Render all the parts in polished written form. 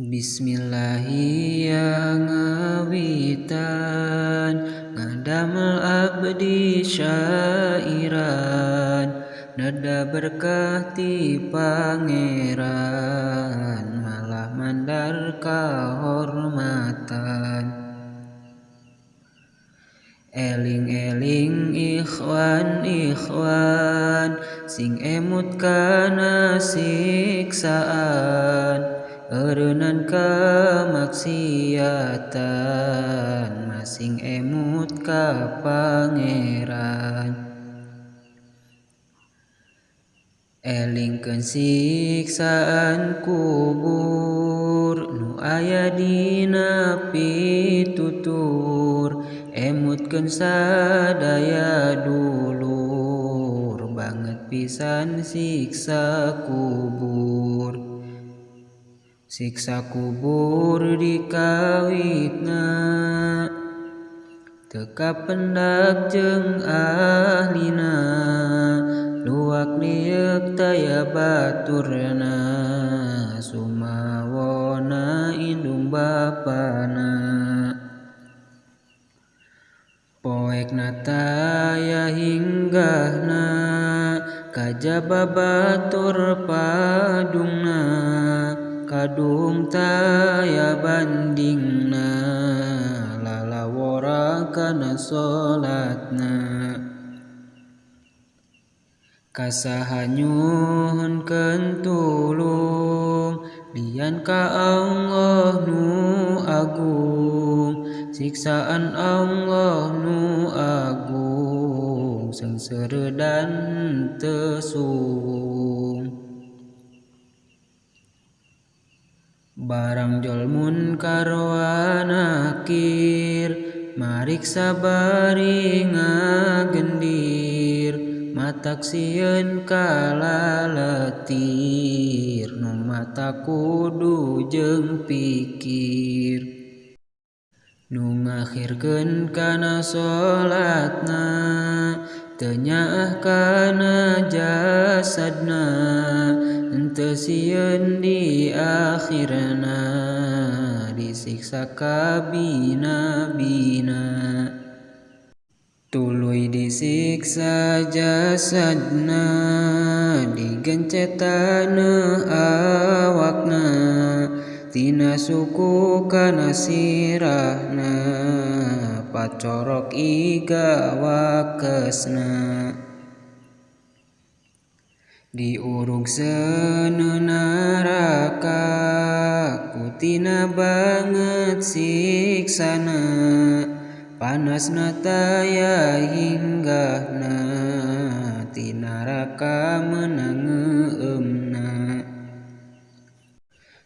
Bismillahi ya ngawitan ngadamel abdi syairan nada berkah ti pangeran malah mandar kahormatan. Eling-eling ikhwan ikhwan sing emut kana siksaan eureunnan kamaksiatan masing emut ka pangeran. Elingkeun siksaan kubur nu aya dina pitutur emutkeun sadaya dulur banget pisan siksa kubur. Siksa kubur dikawitna teu kapendak jeung ahlina luak lieuk taya baturna sumawona indung bapana. Poekna taya hinggahna kajaba batur padungna kadung taya bandingna lalawora kana salatna. Kasaha nyuhunkeun tulung lian ka Allah nu agung siksaan Allah nu agung sengsara dan teu suung. Barang jol munkar wa nakir mariksa bari ngagendir matak sieun kalaletir nu mata kudu jeung pikir. Nu ngakhirkeun kana salatna teu nyaah kana jasadna henteu sieun di akhirna disiksa kabina-bina. Tuluy disiksa jasadna digencet taneuh awakna tina suku kana sirahna pacorok iga wakesna. Diurug seuneu neraka kutina banget siksana panasna taya hinggahna ti neraka meunang ngeueumna.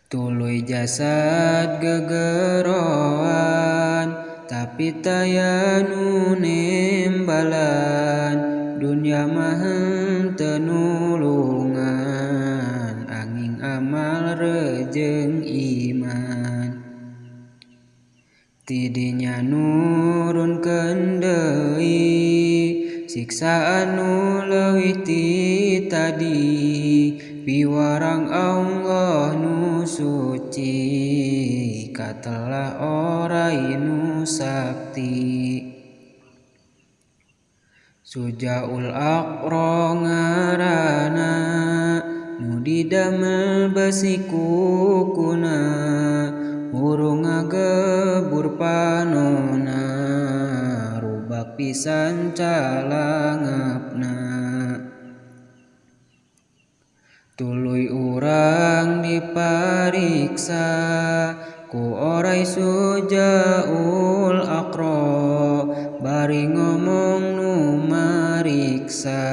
Tuluy jasad gegeroan tapi taya nu nembalan dunya mah henteu nulungan angin amal rejeung iman. Tidinya nurunkeun deui siksaan nu leuwih ti tadi piwarang Allah nu suci katelah orai nu sakti. Sujaul aqra ngaranna nu didamel besi kukuna hurung ngagebur panona rubak pisan calangapna. Tuluy urang dipariksa ku orai sujaul aqra bari ngomong nu mariksa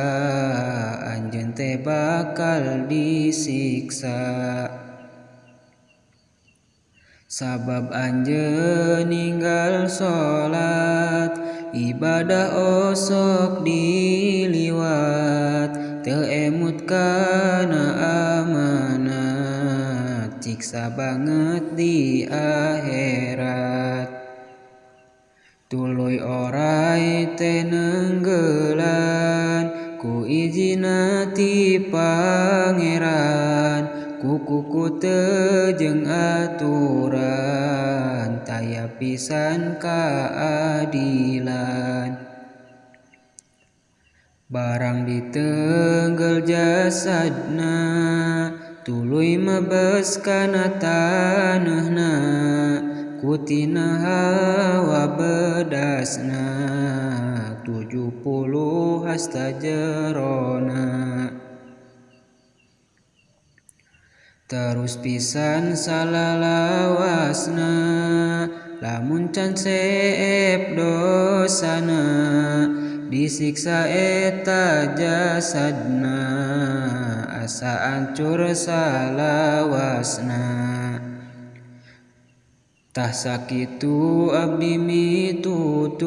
anjeun teh bakal disiksa. Sabab anjeun ninggal salat ibadah osok diliwat teu emut kana amanat siksa banget di akhirat. Tuluy orai teh nenggelan ku izina ti pangeran Ku kuku teu jeung aturan, taya pisan kaadilan. Barang ditenggel jasadna, tuluy mebes kana taneuhna, ku tina hawa bedasna, 70 hasta jerona. Terus pisan salalawasna, lamun can seep dosana, disiksa eta jasadna, asa ancur salawasna. Tah sakitu abdi mitutur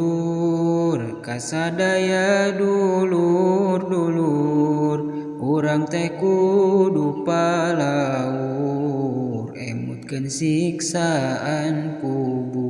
kasadaya dulur-dulur, urang teh kudu palaur emutkeun siksaan kubur.